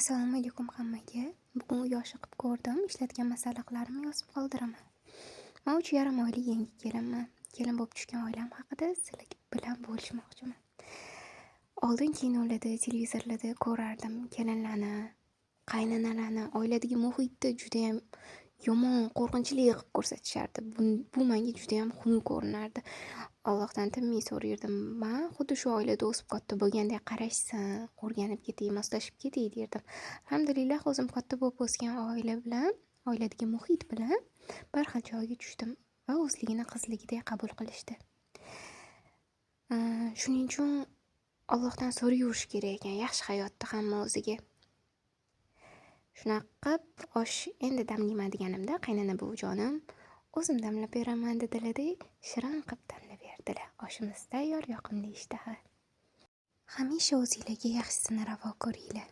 Assalomu alaykum hammaga. Bugun uy oshi qilib ko'rdim. Ishlatgan masalliqlarimni yozib qoldiraman. Man 3,5 oylik yangi kelinman. Kelin bo'lib tushgan oilam haqida sizlar bilan bo'lishmoqchiman. Oldin kinolarda, televizorlarda ko'rardim kelinlarni, qaynanalarni, oiladagi muhitni judayam yomon, qo'rqinchli qilib ko'rsatishardi. Bu menga judayam xunuk ko'rinardi. Allohdan tinmay so'rardim. Man xuddi shu oilada o'sib katta bo'lgandek qarashsin, o'rganib ketay, moslashib ketay derdim. Alhamdulillah, o'zim katta bo'lib o'sgan oila bilan, oiladagi muhit bilan bir xil joyga tushdim va o'zligini qizligidek qabul qilishdi. Shuning uchun Allohdan so'rayverish kerak ekan yaxshi hayotni hamma o'ziga. Shunaqa qilib osh endi damlayman deganimda qaynona buvijonim o'zim damlab beraman dedilar-da, shirin qilib damlab berdilar. Oshimiz tayyor, yoqimli ishtaha. Hamisha o'zinglarga yaxshisini ravo ko'ringlar.